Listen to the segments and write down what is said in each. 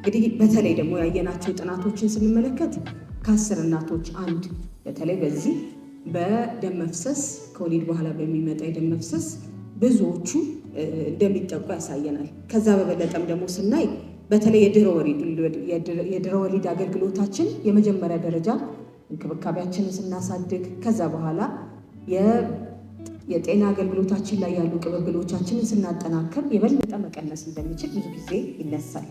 እንግዲህ በተለይ ደግሞ ያየናቸው ጥናቶችን ስንመለከት ከ10 እናቶች አንድ በተለይ በዚህ በደም መፍሰስ፣ ከወሊድ በኋላ በሚመጣ የደም መፍሰስ ብዙዎቹ እንደሚጠቁ ያሳየናል። ከዛ በበለጠም ደግሞ ስናይ በተለይ የድህረ ወሊድ አገልግሎታችን የመጀመሪያ ደረጃ እንክብካቤያችንን ስናሳድግ፣ ከዛ በኋላ የጤና አገልግሎታችን ላይ ያሉ ቅብብሎቻችንን ስናጠናክር የበለጠ መቀነስ እንደሚችል ብዙ ጊዜ ይነሳል።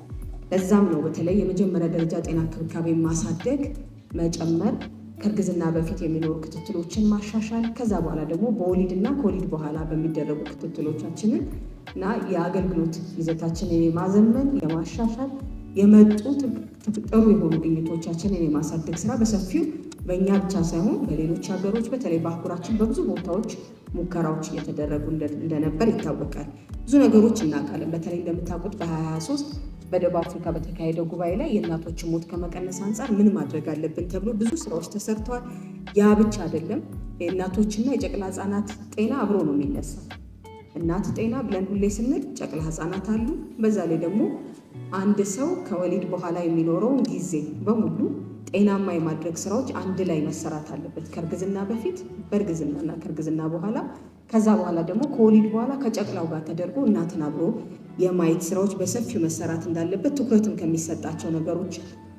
ለዛም ነው በተለይ የመጀመሪያ ደረጃ ጤና እንክብካቤ ማሳደግ፣ መጨመር፣ ከእርግዝና በፊት የሚኖሩ ክትትሎችን ማሻሻል፣ ከዛ በኋላ ደግሞ በወሊድ እና ከወሊድ በኋላ በሚደረጉ ክትትሎቻችንን እና የአገልግሎት ይዘታችንን የማዘመን፣ የማሻሻል፣ የመጡ ጥሩ የሆኑ ግኝቶቻችንን የማሳደግ ስራ በሰፊው በእኛ ብቻ ሳይሆን በሌሎች ሀገሮች፣ በተለይ በአህጉራችን በብዙ ቦታዎች ሙከራዎች እየተደረጉ እንደነበር ይታወቃል። ብዙ ነገሮች እናውቃለን። በተለይ እንደምታውቁት በ2023 በደቡብ አፍሪካ በተካሄደው ጉባኤ ላይ የእናቶችን ሞት ከመቀነስ አንጻር ምን ማድረግ አለብን ተብሎ ብዙ ስራዎች ተሰርተዋል። ያ ብቻ አይደለም። የእናቶችና የጨቅላ ህጻናት ጤና አብሮ ነው የሚነሳው። እናት ጤና ብለን ሁሌ ስንል ጨቅላ ህጻናት አሉ። በዛ ላይ ደግሞ አንድ ሰው ከወሊድ በኋላ የሚኖረውን ጊዜ በሙሉ ጤናማ የማድረግ ስራዎች አንድ ላይ መሰራት አለበት። ከእርግዝና በፊት፣ በእርግዝናና ከእርግዝና በኋላ፣ ከዛ በኋላ ደግሞ ከወሊድ በኋላ ከጨቅላው ጋር ተደርጎ እናትን አብሮ የማየት ስራዎች በሰፊው መሰራት እንዳለበት ትኩረትም ከሚሰጣቸው ነገሮች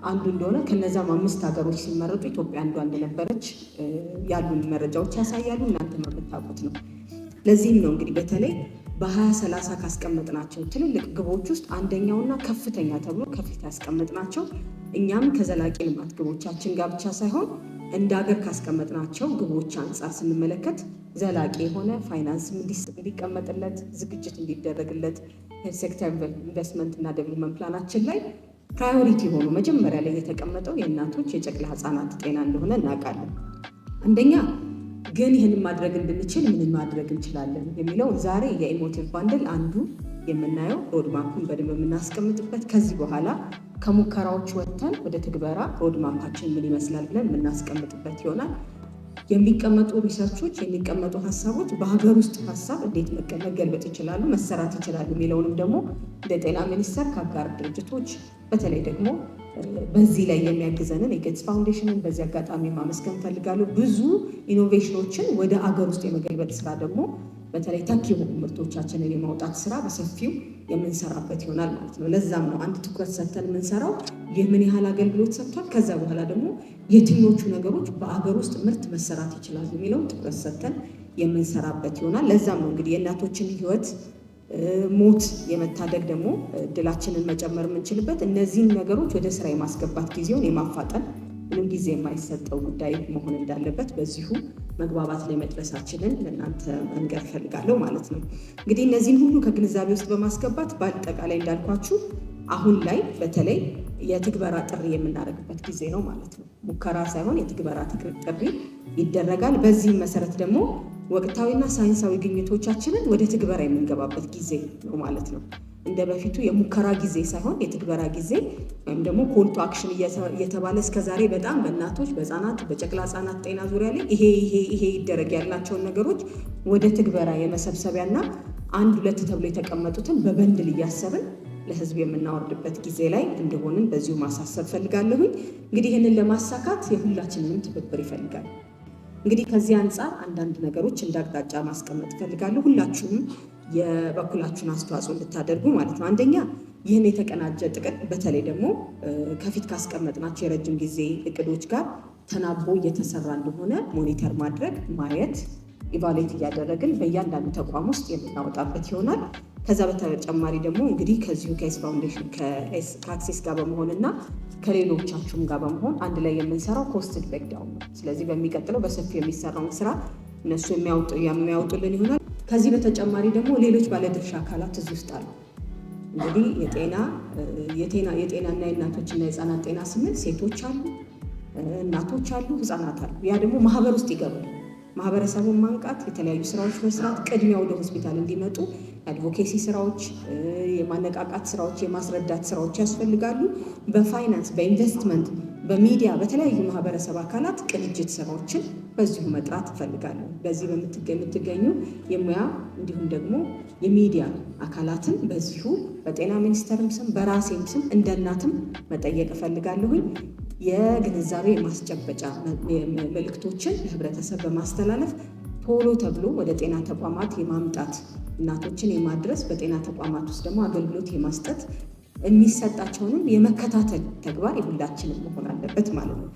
አንዱ እንደሆነ፣ ከነዛም አምስት ሀገሮች ሲመረጡ ኢትዮጵያ አንዷ እንደነበረች ያሉን መረጃዎች ያሳያሉ። እናንተ የምታውቁት ነው። ለዚህም ነው እንግዲህ በተለይ በ2030 ካስቀመጥናቸው ትልልቅ ግቦች ውስጥ አንደኛውና ከፍተኛ ተብሎ ከፊት ያስቀመጥናቸው፣ እኛም ከዘላቂ ልማት ግቦቻችን ጋር ብቻ ሳይሆን እንደ ሀገር ካስቀመጥናቸው ግቦች አንጻር ስንመለከት ዘላቂ የሆነ ፋይናንስ እንዲቀመጥለት፣ ዝግጅት እንዲደረግለት sector investment እና development plan ኣችን ላይ priority ሆኖ መጀመሪያ ላይ የተቀመጠው የእናቶች የጨቅላ ህፃናት ጤና እንደሆነ እናውቃለን። አንደኛ ግን ይህንን ማድረግ እንድንችል ምን ማድረግ እንችላለን የሚለው ዛሬ የ Emotiv bundle አንዱ የምናየው፣ roadmap ኡን በደንብ የምናስቀምጥበት፣ ከዚህ በኋላ ከሙከራዎች ወጥተን ወደ ትግበራ roadmap ኣችን ምን ይመስላል ብለን የምናስቀምጥበት ይሆናል። የሚቀመጡ research ኦች፣ የሚቀመጡ ሀሳቦች በሀገር ውስጥ ሀሳብ እንዴት መገልበጥ ይችላሉ፣ መሰራት ይችላሉ የሚለውንም ደግሞ እንደ ጤና ሚኒስቴር ከአጋር ድርጅቶች፣ በተለይ ደግሞ በዚህ ላይ የሚያግዘንን የጌትስ ፋውንዴሽንን በዚህ አጋጣሚ ማመስገን እፈልጋለሁ። ብዙ innovation ኦችን ወደ አገር ውስጥ የመገልበጥ ስራ ደግሞ በተለይ ተኪ የሆኑ ምርቶቻችንን የማውጣት ስራ በሰፊው የምንሰራበት ይሆናል ማለት ነው። ለዛም ነው አንድ ትኩረት ሰጥተን የምንሰራው ይህ ምን ያህል አገልግሎት ሰጥቷል፣ ከዛ በኋላ ደግሞ የትኞቹ ነገሮች በአገር ውስጥ ምርት መሰራት ይችላሉ የሚለውን ትኩረት ሰጥተን የምንሰራበት ይሆናል። ለዛም ነው እንግዲህ የእናቶችን ሕይወት ሞት የመታደግ ደግሞ እድላችንን መጨመር የምንችልበት እነዚህን ነገሮች ወደ ስራ የማስገባት ጊዜውን የማፋጠን ምንም ጊዜ የማይሰጠው ጉዳይ መሆን እንዳለበት በዚሁ መግባባት ላይ መድረሳችንን ለእናንተ መንገር እፈልጋለሁ ማለት ነው። እንግዲህ እነዚህን ሁሉ ከግንዛቤ ውስጥ በማስገባት በአጠቃላይ እንዳልኳችሁ አሁን ላይ በተለይ የትግበራ ጥሪ የምናደርግበት ጊዜ ነው ማለት ነው። ሙከራ ሳይሆን የትግበራ ጥሪ ይደረጋል። በዚህም መሰረት ደግሞ ወቅታዊና ሳይንሳዊ ግኝቶቻችንን ወደ ትግበራ የምንገባበት ጊዜ ነው ማለት ነው። እንደ በፊቱ የሙከራ ጊዜ ሳይሆን የትግበራ ጊዜ ወይም ደግሞ call to action እየተባለ እስከዛሬ በጣም በእናቶች፣ በህፃናት፣ በጨቅላ ህፃናት ጤና ዙሪያ ላይ ይሄ ይሄ ይሄ ይደረግ ያልናቸውን ነገሮች ወደ ትግበራ የመሰብሰቢያና አንድ ሁለት ተብሎ የተቀመጡትን በ bundle እያሰብን ለህዝብ የምናወርድበት ጊዜ ላይ እንደሆንን በዚሁ ማሳሰብ ፈልጋለሁኝ። እንግዲህ ይህንን ለማሳካት የሁላችንንም ትብብር ይፈልጋል። እንግዲህ ከዚህ አንጻር አንዳንድ ነገሮች እንደ አቅጣጫ ማስቀመጥ እፈልጋለሁ። ሁላችሁም የበኩላችሁን አስተዋጽኦ እንድታደርጉ ማለት ነው። አንደኛ ይህን የተቀናጀ ጥቅል በተለይ ደግሞ ከፊት ካስቀመጥናቸው የረጅም ጊዜ እቅዶች ጋር ተናቦ እየተሰራ እንደሆነ monitor ማድረግ፣ ማየት፣ evaluate እያደረግን በእያንዳንዱ ተቋም ውስጥ የምናወጣበት ይሆናል። ከዛ በተጨማሪ ደግሞ እንግዲህ ከዚሁ ከኤስ ፋውንዴሽን፣ ከ Access ጋር በመሆንና ከሌሎቻችሁም ጋር በመሆን አንድ ላይ የምንሰራው costed breakdown ነው። ስለዚህ በሚቀጥለው በሰፊው የሚሰራውን ስራ እነሱ የሚያወጡልን ይሆናል። ከዚህ በተጨማሪ ደግሞ ሌሎች ባለድርሻ አካላት እዚህ ውስጥ አሉ። እንግዲህ የጤናና የእናቶችና የህፃናት ጤና ስንል ሴቶች አሉ፣ እናቶች አሉ፣ ህፃናት አሉ። ያ ደግሞ ማህበር ውስጥ ይገባል። ማህበረሰቡን ማንቃት፣ የተለያዩ ስራዎች መስራት፣ ቅድሚያ ወደ ሆስፒታል እንዲመጡ የ advocacy ስራዎች፣ የማነቃቃት ስራዎች፣ የማስረዳት ስራዎች ያስፈልጋሉ። በፋይናንስ፣ በኢንቨስትመንት በሚዲያ፣ በተለያዩ ማህበረሰብ አካላት ቅንጅት ስራዎችን በዚሁ መጥራት እፈልጋለሁ። በዚህ የምትገኙ የሙያ እንዲሁም ደግሞ የሚዲያ አካላትን በዚሁ በጤና ሚኒስቴርም ስም በራሴም ስም እንደ እናትም መጠየቅ እፈልጋለሁኝ። የግንዛቤ ማስጨበጫ መልእክቶችን ለህብረተሰብ በማስተላለፍ ቶሎ ተብሎ ወደ ጤና ተቋማት የማምጣት፣ እናቶችን የማድረስ፣ በጤና ተቋማት ውስጥ ደግሞ አገልግሎት የማስጠት፣ የሚሰጣቸውንም የመከታተል ተግባር የሁላችንም መሆን አለበት ማለት ነው።